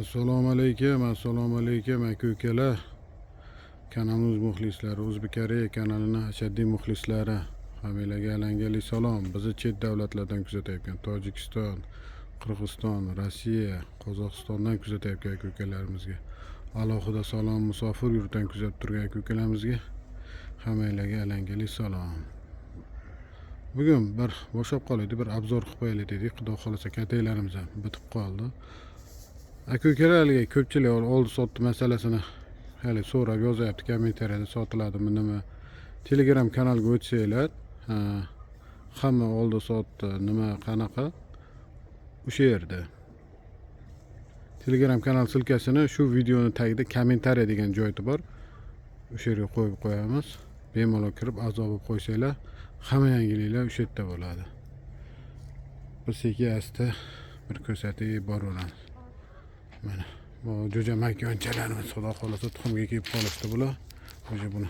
Assalomu alaykum, assalomu alaykum aka ukalar. Kanalimiz muxlislari, O'zbek Koreya kanalini ashaddiy muxlislari, hammanglarga alangali salom. Bizni chet davlatlardan kuzatayotgan Tojikiston, Qirg'iziston, Rossiya, Qozog'istondan kuzatayotgan aka ukalarimizga alohida salom, musofir yurtdan kuzatib turgan aka ukalarimizga hammanglarga alangali salom. Bugun bir bo'shab qolaylik, bir обзор qilib qo'yaylik dedik. Xudo xohlasa, kataklarimiz ham bitib qoldi. Aka ukalar, haligi ko'pchilik oldi sotdi masalasini hali so'rab yozyapti kommentariyada, sotiladimi nima. Telegram kanalga o'tsanglar, ha, hamma oldi sotdi nima qanaqa o'sha yerda. Telegram kanal ссылка sini shu videoni tagida kommentariya degan joyi bor. O'sha yerga qo'yib qo'yamiz. Bemalol kirib a'zo bo'lib qo'ysanglar, hamma yangiliklar o'sha yerda bo'ladi. Biz sekin asta bir ko'rsatib boraveramiz. Mana bu jo'ja makonchalarimiz, xudo xohlasa, tuxumga kelib qolishdi bular. O'sha buni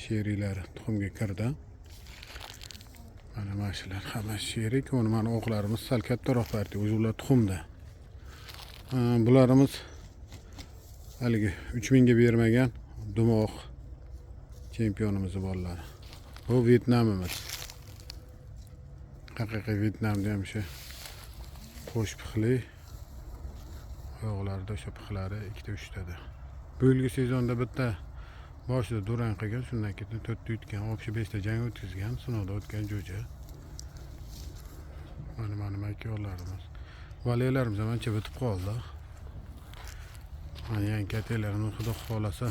sheriklari tuxumga kirdi. Mana shular hammasi sherik. Uni mana oqlarimiz sal kattaroq partiya, o'zi ular tuxumda. Ha, bularimiz haligi 3000 ga bermagan dumoq chempionimizni bolalari. Bu Vyetnamimiz. Haqiqiy Vyetnamda ham o'sha qo'sh pixli, oyoqlarida o'sha pixlari ikkita uchtada. Bu yilgi sezonda bitta boshida durang qilgan, shundan keyin to'rtta yutgan, общий beshta jang o'tkazgan, sinovda o'tgan jo'ja. Mana makonlarimiz. Valyalarimiz ham ancha bitib qoldi. Mana yangi kataklarimiz, xudo xohlasa,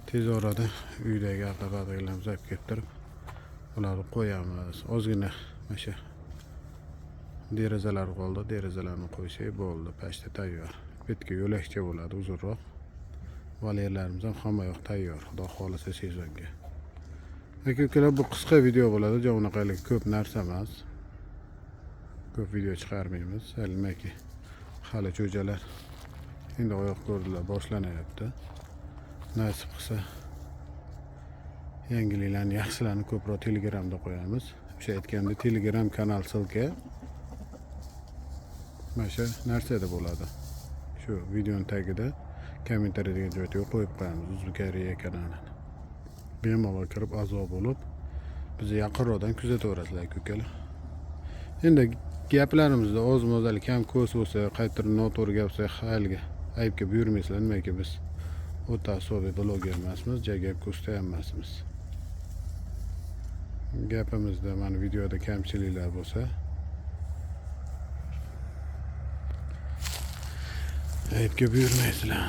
tez orada uydagi ag'da-bag'dagilarimizni olib kelib turib ularni qo'yamiz. Ozgina mana shu derazalar qoldi. Derazalarni qo'ysak bo'ldi, почти tayyor. Bu yerga yo'lakcha bo'ladi uzunroq. Volyerlarimiz ham hamma yoq tayyor, xudo xohlasa, sezonga. Aka ukalar, bu qisqa video bo'ladi, ja unaqalik ko'p narsa emas. Ko'p video chiqarmaymiz. Nimaki, hali jo'jalar endi oyoq ko'rdilar, boshlanyapti. Nasib qilsa, yangiliklarni, yaxshilarni ko'proq Telegramda qo'yamiz. O'sha aytgandek, Telegram kanal ссылка mana shu narsada bo'ladi. Shu videoni tagida kommentariy degan joyga qo'yib qo'yamiz Uzbek Koreya kanalini. Bemalol kirib a'zo bo'lib, bizni yaqinroqdan kuzataverasizlar, aka ukalar. Endi gaplarimizda oz mozali kam ko'z bo'lsa, qayerdir noto'g'ri gap bo'lsa, haligi aybga buyurmaysizlar. Nimaki, biz o'ta asobiy bloger emasmiz, ja gapga usta ham emasmiz. Gapimizda, mana videoda kamchiliklar bo'lsa, aybga buyurmaysizlar.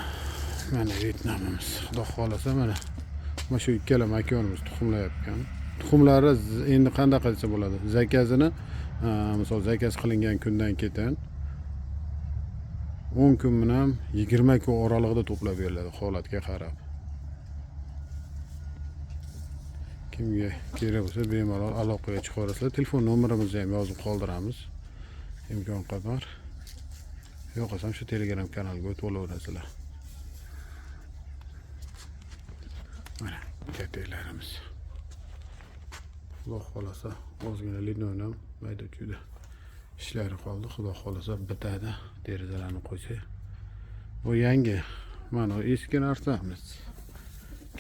Mana Vyetnamimiz, xudo xohlasa, mana shu ikkala makonimiz tuxumlayotgan. Tuxumlari endi qanday qilsa bo'ladi? Zakazini, misol, zakaz qilingan kundan keyin 10 kun bilan 20 kun oralig'ida to'plab beriladi, holatga qarab. Kimga kerak bo'lsa, bemalol aloqaga chiqaverasizlar. Telefon nomerimizni ham yozib qoldiramiz. Imkon qadar. Yo'q bo'lsam, shu Telegram kanalga o'tib olaverasizlar. Mana kataklarimiz. Xudo xohlasa, ozgina linon ham mayda chuyda ishlari qoldi. Xudo xohlasa, bitadi. Derazalarni qo'ysak. Bu yangi, mana eski narsamiz.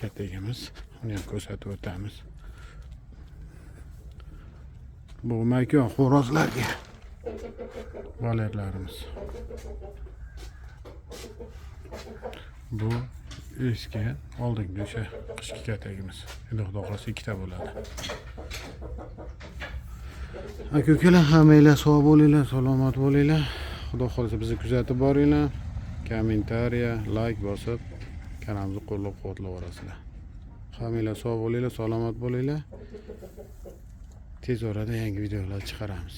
Katagimiz. Uni ham ko'rsatib o'tamiz. Bu makon xo'rozlarga volyerlarimiz. Bu eski oldingi o'sha qishki katagimiz. Endi xudo xohlasa ikkita bo'ladi. Aka ukalar, hammanglar sog' bo'linglar, salomat bo'linglar. Xudo xohlasa, bizni kuzatib boringlar. Kommentariya, layk bosib, kanalimizni qo'llab-quvvatlab borasizlar. Hammanglar sog' bo'linglar, salomat bo'linglar. Tez orada yangi videolar chiqaramiz.